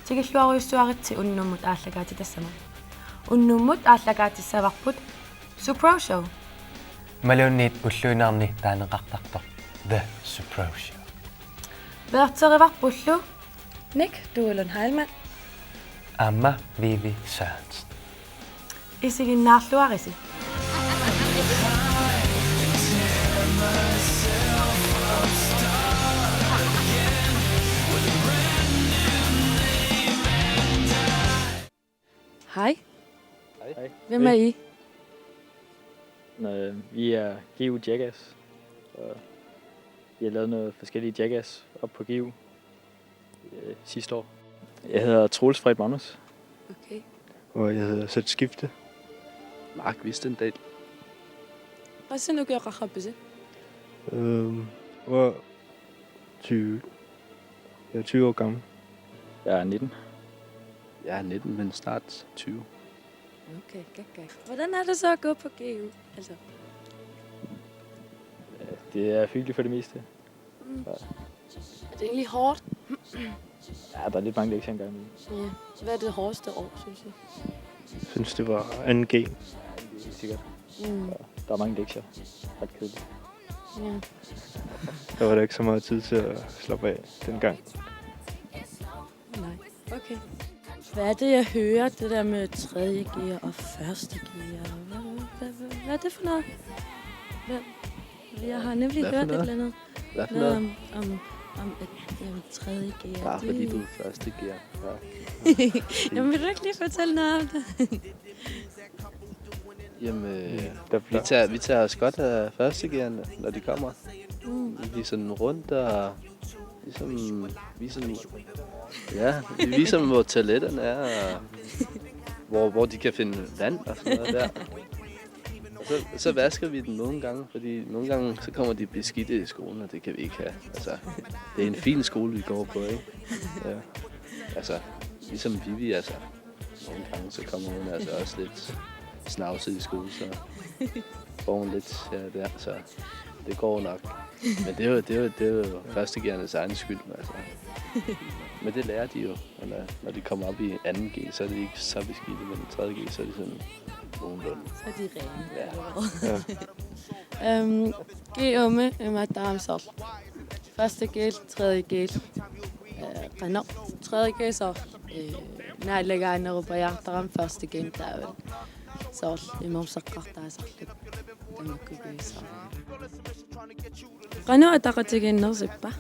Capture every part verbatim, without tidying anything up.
Tikilluarujussuaritsi unnummut aallakaatitassamut. Unnummut aallakaatissavarput Supro Show. Imaluunniit ulluinnarni taaneqartartoq The Supro Show. Værterivarpullu Nick Duelund Heilmann. Aamma Vivi Sørensen. Isiginnaarluarisi. Hej. Hej. Hvem er I? Nå, vi er G U Jackass, og vi har lavet noget forskellige Jackass op på G U øh, sidste år. Jeg hedder Troels Fred Magnus. Okay. Og jeg hedder Seth Skifte. Mark Vistendal. Qassinukioqarpisi? Øhm, og tyve. Jeg er tyve år gammel. Jeg er nitten. Jeg er nitten, men snart tyve. Okay, okay. Hvordan er det så at gå på G U? Altså, det er hyggeligt for det meste. Mm. Ja. Er det egentlig hårdt? Ja, der er lidt mange lektier engang imellem. Ja. Hvad er det hårdeste år, synes I? Jeg synes, det var anden G. Ja, det er helt sikkert. Mm. Ja, der er mange lektier. Ret kedeligt. Ja. Der var der ikke så meget tid til at slappe af dengang. Nej. Okay. Hvad er det, jeg hører, det der med tredje gear og første gear? Hvad, hvad, hvad, hvad, hvad er det for noget? Hvad, jeg har nemlig Hvad for hørt et noget? Eller andet. Hvad for Noget noget? Om, om, om et, jamen, tredje gear. Bare Det- fordi du er første gear. Ja. Jamen, vil du ikke lige fortælle noget om det? Jamen, øh, Der vi, tager, vi tager os godt af første gear, når de kommer. Mm. Vi er sådan rundt og ligesom viser dem, ja, vi viser dem, hvor toiletterne er, og hvor, hvor de kan finde vand og sådan noget der. Og så, så vasker vi dem nogle gange, fordi nogle gange så kommer de beskidte i skolen, og det kan vi ikke have. Altså, det er en fin skole, vi går på, ikke? Ja. Altså, ligesom Vivi, altså. Nogle gange så kommer hun altså også lidt snavset i skole, så får hun lidt her og der, så det går nok. Men det er jo, det er jo, det er jo første gearnes egen skyld, altså. Men det lærer de jo, og når, når de kommer op i anden G, så er det ikke så beskidte, men i tredje G, så er det sådan nogenlunde. Så er de rene. Ja. Eller hvad? Øhm, G U-mi imaattarami soorlu første gear, tredje gear. Øh, qanoq, tredje gear soorlu, øh, naalagiinnerupajaartarami første gear taavalu. Soorlu imerseqqartaasarluta. Tamakkuusoq. Qanoq ataqatigiinnersippa?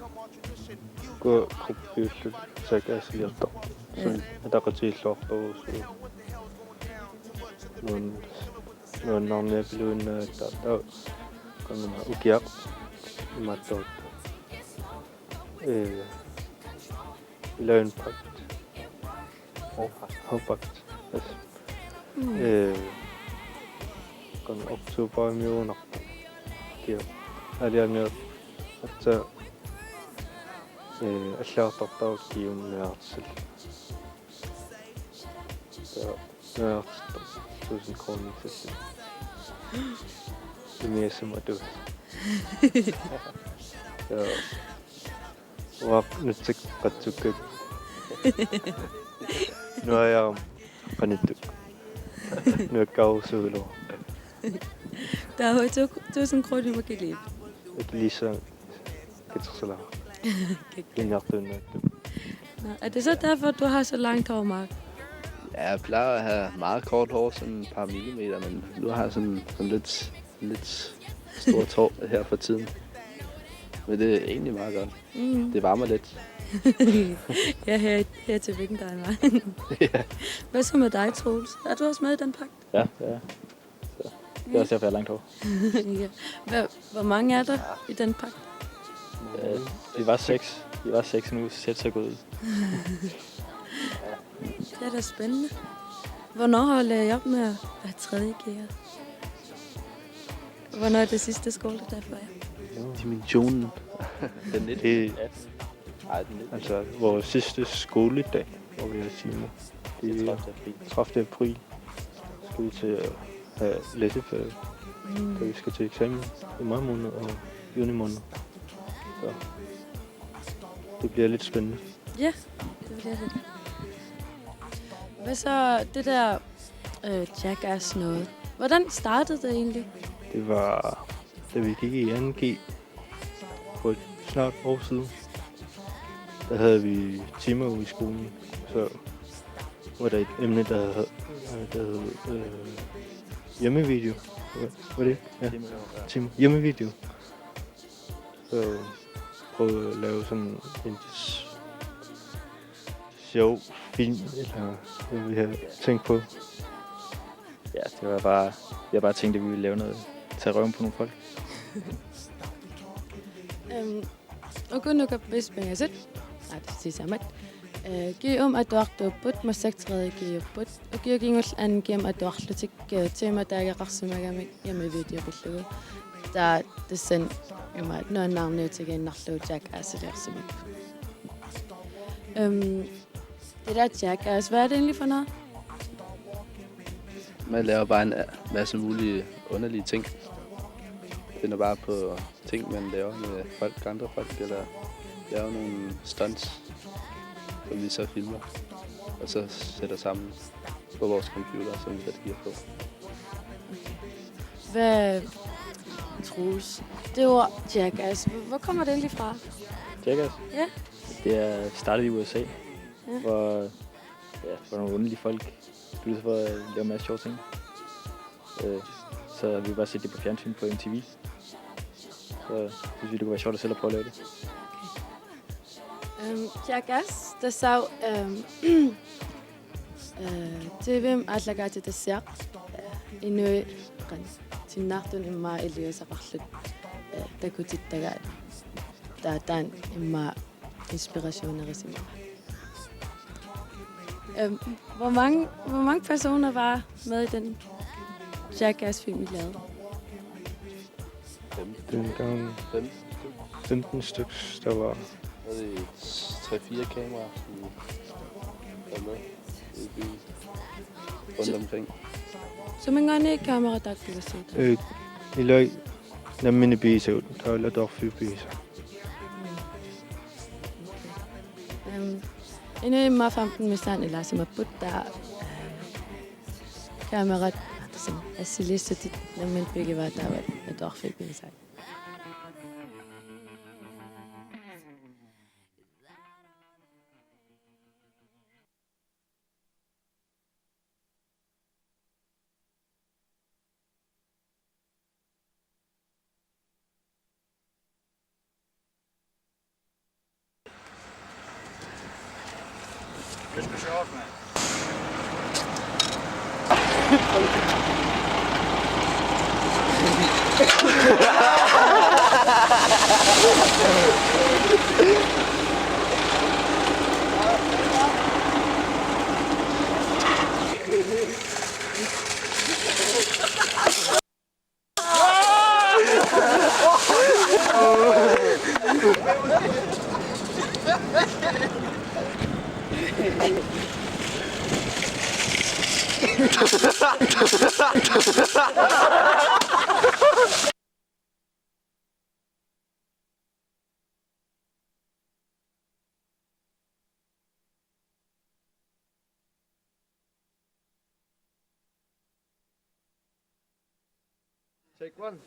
Uku gruppiulluta sakaasiliortarput. Soorlu ataqatigiilluarpagut. Nuan-, nuannaarniapiluinnaagatta. Taava qangunga ukiaq imaattoq. Øh, vi lavede en pagt. Hårpagt. Yes. Mm. Øh, kun oktober i måned. Kiiu. Aliangiu. Aatsaat, øh, allagartartagut Kiiumiartsil. Så, ja, tusind kroner til. Det er mere som at du. Så, Uanga nutsakkut qatsukkat. Nuannersuuvoq qanittut. Nuakkarusuulo. Der er jo to tusind kroner, man kan leve. Ikke lige så katersala. Linjartuunnaattu. Nå, er det så derfor, du har så langt hår, Mark? Ja, jeg plejer at have meget kort hår, sådan et par millimeter, men nu har jeg sådan, sådan lidt, lidt stort hår her for tiden. Men det er egentlig meget godt. Mm. Det varmer lidt. Ja, her, her til vinteren, var. Ja. Hvad så med dig, Troels? Er du også med i den pagt? Ja, ja. Så det er også derfor, jeg har langt hår. Ja. Hvor, hvor mange er der i den pagt? Øh, vi var seks. Vi var seks nu, seks er gået ud. Det er da spændende. Hvornår holder I op med at være tredje gear? Hvornår er det sidste skoledag for jer? Dimensionen. Den nittende. Det Ej, den nittende. Altså, vores sidste skoledag, hvor vi har timer. Det er tredivte april. tredivte april. Skal vi til at have læseferie, da vi skal til eksamen i maj måned og juni måned. Så det bliver lidt spændende. Ja, det bliver det. Hvad så det der øh, Jackass noget? Hvordan startede det egentlig? Det var, da vi gik i anden G for et snart år siden. Der havde vi timer ude i skolen, så var der et emne, der hed, øh, der hed øh, hjemmevideo. Hvad var det? Ja. Timer. Hjemmevideo. Så prøvede at lave sådan en sjov film, eller hvad vi har tænkt på. Ja, det var bare, jeg har bare tænkt, at vi ville lave noget, tage røven på nogle folk. Øhm, uku nukappiit pingasut, aa, tassa sisamat. Øh, G M atuartuupput, massakkut tredje G-upput. Ukiut kingulliit anden G M atuarlutik, øh, tema taageqarsimagamik hjemmevideo pillugu. Taava tassani ima nuannaarniutigiinnarlugu Jackassiliorsimapput. Øhm, det der Jackass, hvad er det egentlig for noget? Man laver bare en masse mulige underlige ting. Finder bare på ting, man laver med folk, andre folk, eller laver nogle stunts, som vi så filmer, og så sætter sammen på vores computer, som vi redigerer på. Hvad, Troels, det ord Jackass, hvor kommer det egentlig fra? Jackass? Ja. Det er startet i U S A, ja, hvor, ja, hvor nogle underlige folk besluttede sig for at lave en masse sjove ting. Øh, så vi bare set det på fjernsyn på M T V. Så synes vi, det kunne være sjovt at selv at prøve at lave det. Øhm, Jackass, tassa, øhm, øh, T V-mi aallakaatitassiaq, øh, inuit qanoq sinnaartunut immaqa iliuuseqarlutik, øh, takutittagaat. Taava taanna immaqa inspirationerisimapput. Øhm, hvor mange, hvor mange personer var med i den Jackass-film, I lavede? Femten. Dengang femten stykker. Femten stykker, der var. Havde vi tre-fire kameraer, som var med i byen. Rundt omkring. Så man går ned i kamera, der kan se det. Øh, ilai namminneq pigisavut, taava atuarfiit pigisavut. Øhm, inuit immaqa femten missaanni ilaasimapput, taava, øh, kamerat, tassa assiliissutit namminneq pigivaat, taava atuarfiit pigisavut. Take one.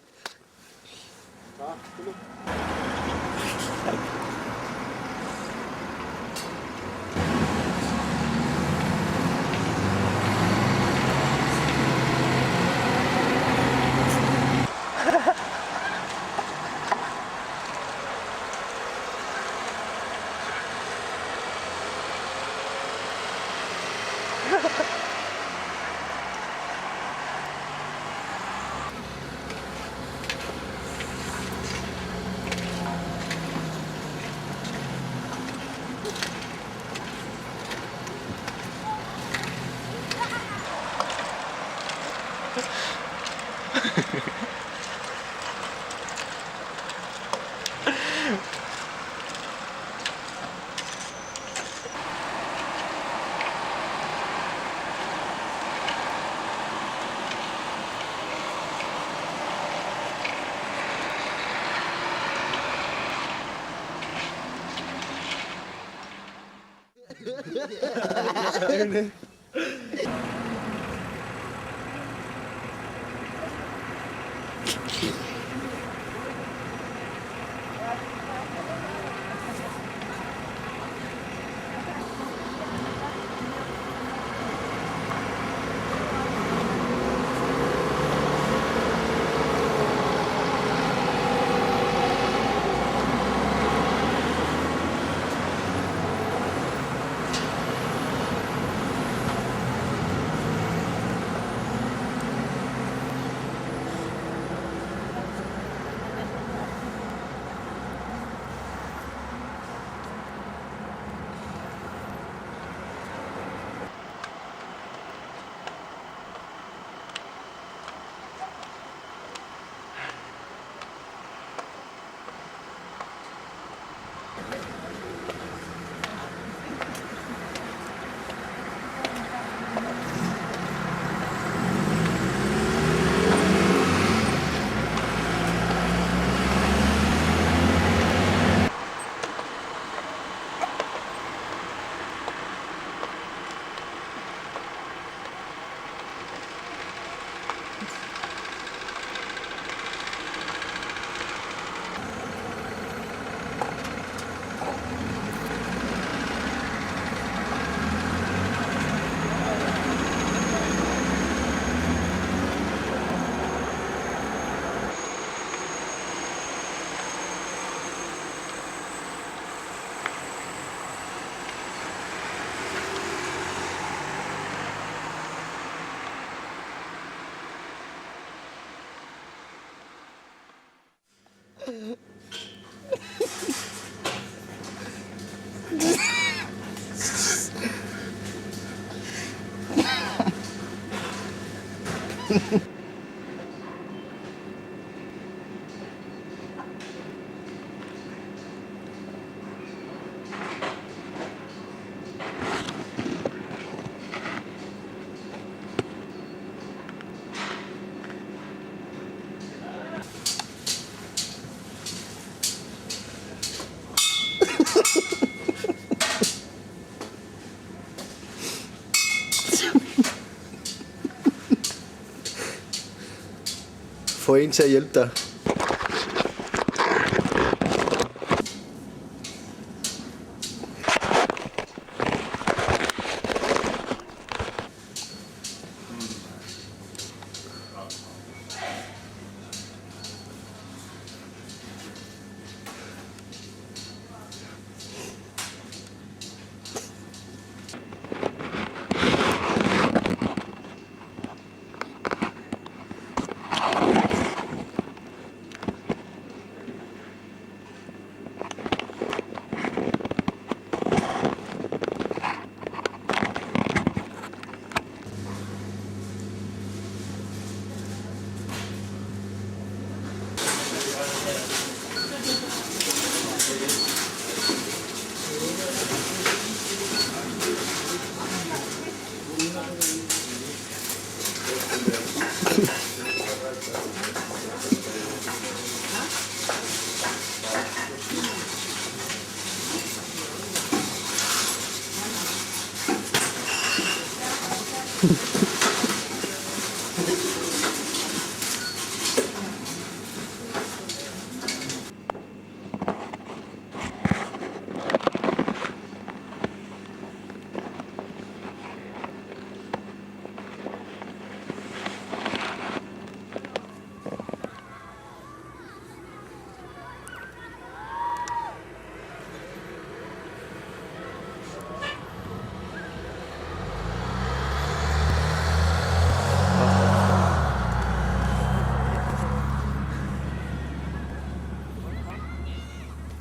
Få en til at hjælpe dig.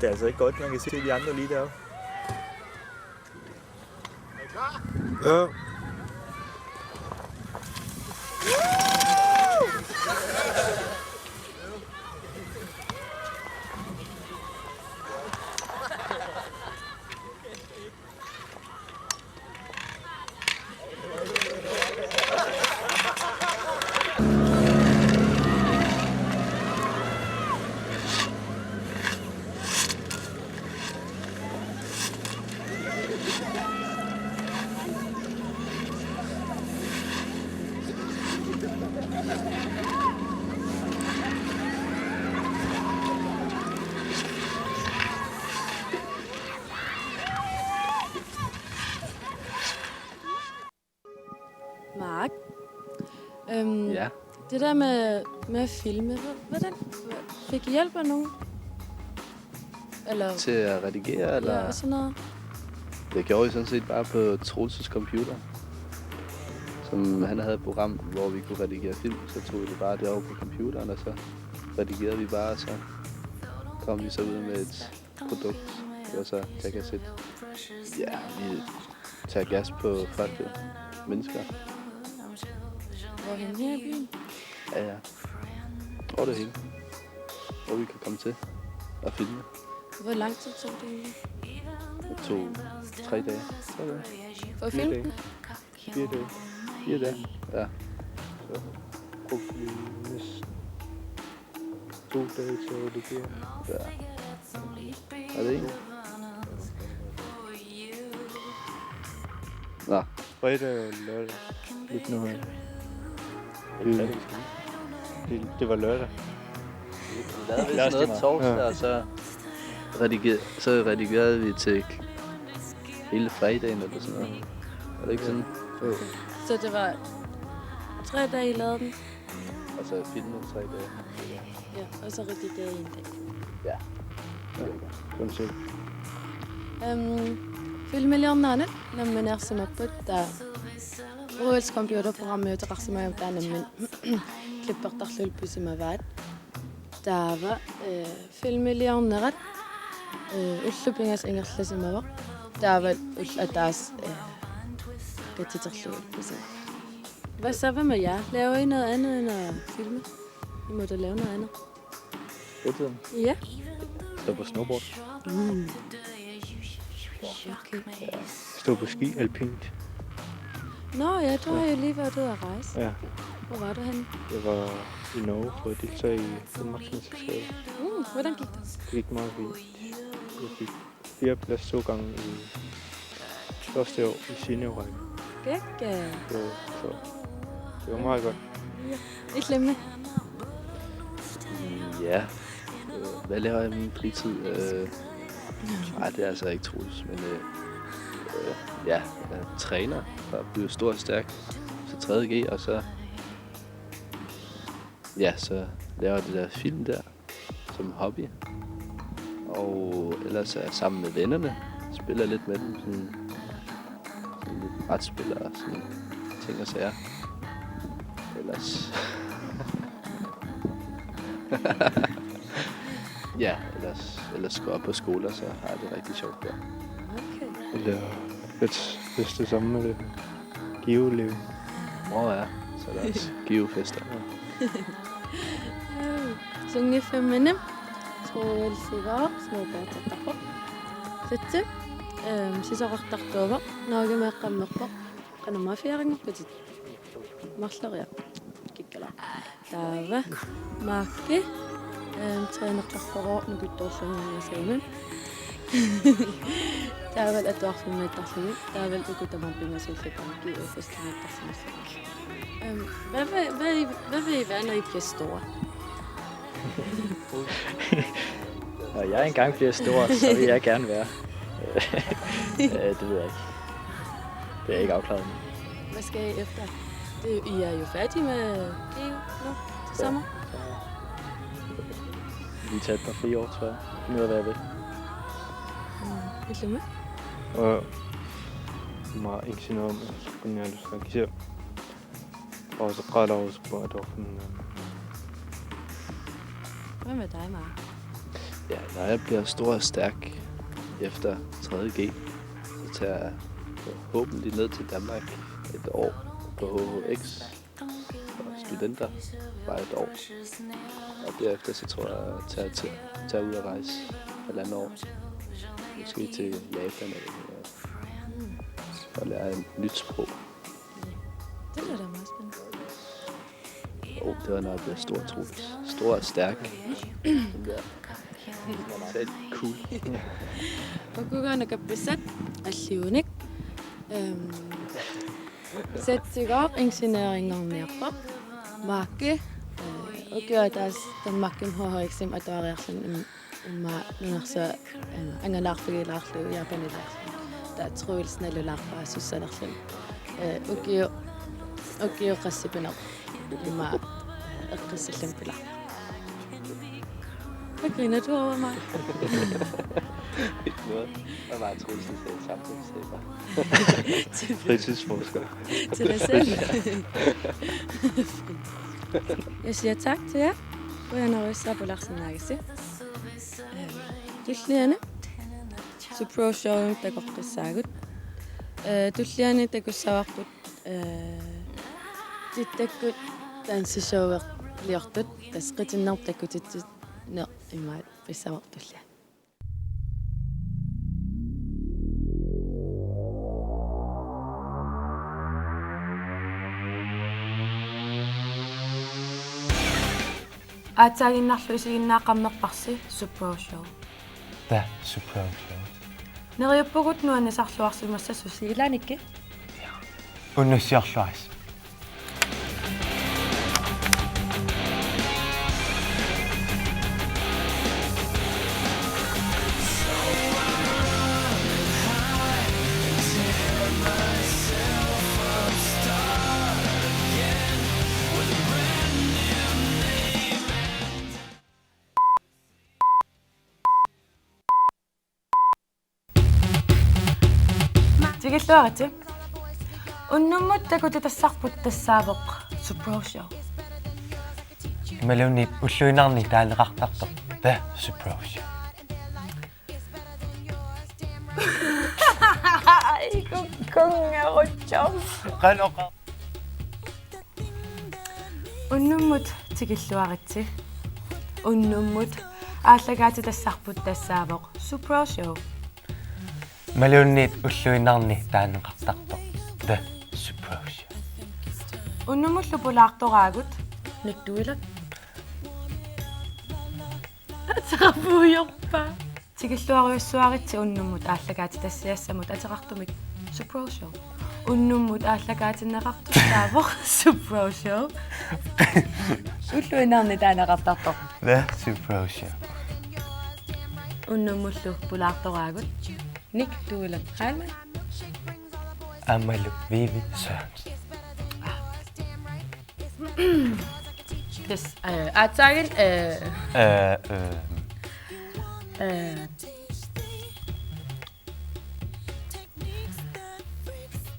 Det er altså ikke godt, man kan se de andre lige deroppe. Ja. Øhm, Ja. Det der med, med at filme, hvor- hvordan fik I hjælp af nogen? Eller, Til at redigere, eller? Ja, og sådan noget. Det gjorde vi sådan set bare på Troelses computer. Som han havde et program, hvor vi kunne redigere film, så tog vi det bare derovre på computeren, og så redigerede vi bare, og så kom vi så ud med et produkt. Det var så Tag Gas et. Ja, vi tager gas på folk, jo. Mennesker. Hvorhen her i byen? Ja, ja. Over det hele. Hvor vi kan komme til at filme. Hvor lang tid tog det egentlig? Det tog tre dage. Tre dage. For at Fire filme dage. den? Fire dage. Fire dage. Ja. Så brugte vi næsten to dage til at redigere. Ja. Er det en? Nå, Fredag og lørdag. Lidt noget. Det, det, det var lørdag. vi lavede vist noget torsdag, og så, rediger, så redigerede vi til hele fredagen eller sådan noget. Er det ikke sådan? Så det var tre dage, I lavede den? Og så filmede tre dage. Ja, og så redigerede I en dag. Ja. Sådan set. Øhm, filmiliorneranut nammineersimapput, taava Troels computerprogrammiuteqarsimagama taanna nammineq klippertarlugit pisimavaat. Taava øh, filmiliornerat øh, ullut pingasut ingerlasimavoq. Taava ulloq ataaseq øh, katsiterlugit pisimavoq. Hvad så? Hvad med jer? Laver I noget andet end at filme? I må da lave noget andet. Fritiden. Ja. Stå på snowboard. Mm. Okay. Stå på ski alpint. Nå ja, du har jo lige været ude at rejse. Ja, Hvor var du henne? jeg var i Norge for at deltage i Danmarksmesterskabet. Mm, hvordan gik det? Det gik meget fint. Jeg fik fire plads to gange i første år i seniorrækken. Gekkos. Det var, så det var meget godt. Ikke med. Ja. Øh, hvad laver jeg i min fritid? Øh, nej, det er altså ikke Troels, men øh, øh, ja, jeg træner for at blive stor og stærk til tredje G, og så, ja, så laver jeg det der film der som hobby. Og ellers er jeg sammen med vennerne, spiller lidt med dem, sådan, sådan lidt brætspil og sådan ting og sager. Ellers... ja, ellers, ellars går jeg på skole, og så har jeg det rigtig sjovt der. Okay. Eller lidt feste sammen med det. Geoleve. Åh oh, ja, så er der også geofester. Sunngiffimmini Troels-igooq snowboardertarpoq. Satsi. Ehm, sisorartartuuvoq. Norgemeeqqammerpoq. Qanumaafiarinngorputit. Marloriaq. Kikkala. Taava. Maakki. Ehm, trænertarpoq nukittoorluinnarsiami. Taavalu atuarfimmiittarlugit. Taavalu uku tamaasa pingasuulluta G F S-imiittarsimassapput. Øhm, hvad, vil, hvad, vil I, hvad vil I være, når I bliver store? Når jeg engang bliver stor, så vil jeg gerne være. Øh, det ved jeg ikke. Det er ikke afklaret endnu. Hvad skal I efter? Det, I er jo færdige med G U nu til sommer. Vi tager et par frie år, tror jeg. Finde ud af, hvad jeg vil. Mm, ikke med? Og ma insinera kunnialussaakisia. Og så qalauspaa atuarfimmit. Hvad med dig, Mark? Ja, når jeg bliver stor og stærk efter tredje G, så tager jeg forhåbentlig ned til Danmark et år på H H X og studenter bare et år. Og derefter så tror jeg, at jeg tager, til, tager ud og rejse halvandet år. Måske til Japan eller sådan noget. Og lære et nyt sprog. Det lyder da meget spændende. Åh, oh, det var, når jeg bliver stor, Troels. Stor og stærk. Den der. Totalt cool. Ukugana kappissat alliunik. Øhm, Satsigooq ingeniørinngorniarpoq. Maakki. Øh, ukioq ataaseq Danmarkimi H H X-imi atuariarluni im- immaqa nunarsuaq, øh, angalaarfigilaarlugu Japanilaarluni. Taava Troels nalulaarpaa sussanerluni. Øh, ukioq, ukioq qassipineq. Ima eqqissallamik pilaarnera. Makina tuorama. Ikke noget. Hvad var Troelsen sagde? Samfundsforsker. Fritidsforsker. Til dig selv. Jeg siger tak til jer. Qujanarsuaq pulaarsinnaagassi. Tulliani Supro Show takoqqissaagut. Eh, tulliani takussavarput, eh, tittakkut danseshowerliortut, tassa qitinneq takkutitsinneq imaat pissavarput tulliani. Aatsaaginnarlu isiginnaaqqammerparsi Supro Show. The Supro Show. Neriuppugut nuannisarluarsimassasusi, ilaannikkit? Unnussiorluarisi. Tikilluaritsi. Unnummut takutitassarput tassaavoq Supro Show. Imaluunniit ulluinnarni taaneqartartoq, The Supro Show. Ai, kukkunngerutsoq. Qanoq? Unnummut tikilluaritsi. Unnummut aallakaatitassarput tassaavoq Supro Show. Imaluunniit ulluinnarni taaneqartartoq, The Supro Show. Unnummullu pulaartoraagut Nick Duilan. Ateqarpuujorpa. Tikilluarujussuaritsi unnummut aallakaatitassiassamut ateqartumik Supro Show. Unnummut aallakaatinneqartoq taavoq Supro Show. Ulluinnarni taaneqartartoq, The Supro Show. Unnummullu pulaartoraagut Nick Duilan Heilmann. Aammalu Vivi Sørensen. Yes, eh, aatsaagin, eh, Eh, eh. eh,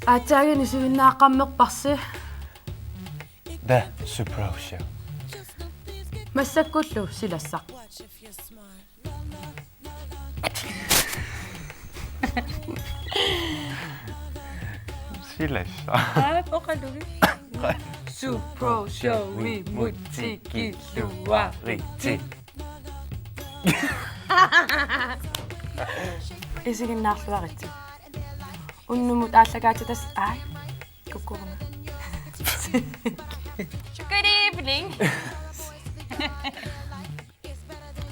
aatsaagin isiginnaaqqammerparsi. The Supro Show. Massakkullu silassaq. Silassaq. Aa, oqalugi. Supro Showimut tikilluaritsi. Isiginnaarluaritsi. Unnummut aallakaatitas-, ai, kukkuunga. Good evening.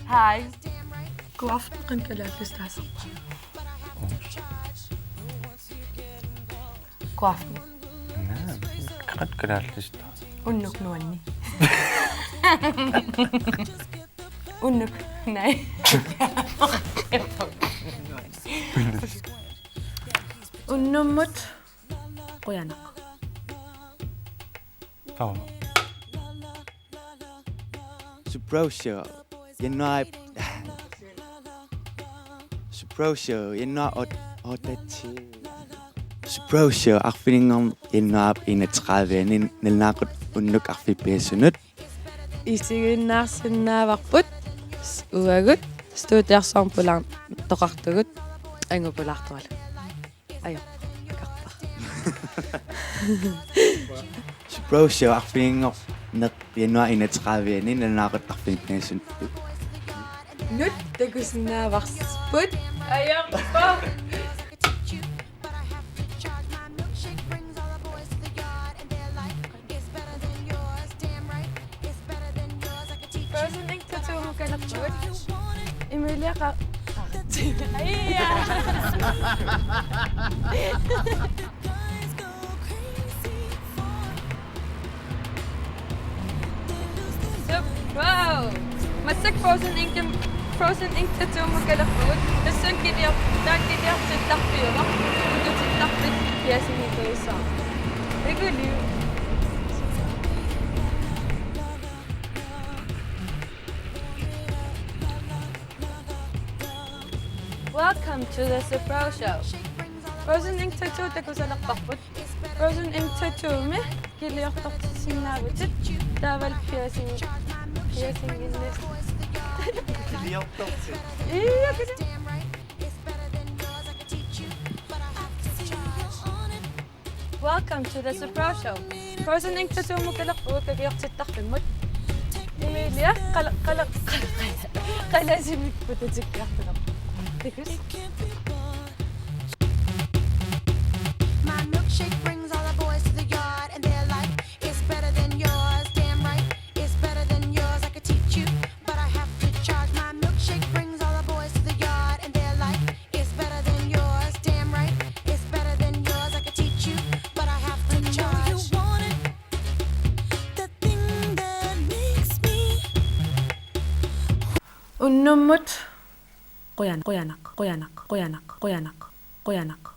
Hi. God aften, qanoq kalaallisut taasarpa? God aften. Naa, qanoq kalaallisut? Unnuk nuanni. Unnuk, nej. Unnummut qujanaq. Taava. Supro Show. Januar. Supro Show. Januar ot-, otteogtyve. Supro Show. Arfininngorneq januar enogtredive. Nin-, nalunaaquttap unnuk arfineq-pingasunut. Isiginnaarsinnaavarput s-, uagut studiarsuarmut pulaartoqartugut, angut pulaartoralugu. Ajo, akarpa. Supro Show arfininngorneq januar enogtredive-ani nalunaaquttap arfineq-pingasunut. Nut takusinnaavarput. Ajorpa. Frozen Ink tattoomukalerpugut. Emilia qa-, aia. Sup, wow. Massakkut Frozen Ink, Frozen Ink tattoomukalerpugut. Tassunga kilior-, taanna kiliortittarpiuk. Uutittarpit kiasinikuusaa. Ikuli. Welcome to the Surprise Show. Frozen Ink Tattoo takusalerparput. Frozen Ink Tattoo-mi ikiliortortissinnaavutit taavalu piercing, piercing in this. Ikiliortortit. Ii, ikili-, Welcome to the Surprise Show. Frozen Ink Tattoo-mukalerpugut kakiortittarfimmut. Emilia, qala-, qala-, qala-, qala-, qalasimikkut tatikkiartulerpoq. Takuss. My milkshake brings all the boys to the yard, and they're like, "It's better than yours, damn right. It's better than yours, I could teach you, but I have to charge." My milkshake brings all the boys to the yard, and they're like, "It's better than yours, damn right. It's better than yours, I could teach you, but I have to charge." Unnummut qujan-, qujanaq, qujanaq, qujanaq, qujanaq, qujanaq.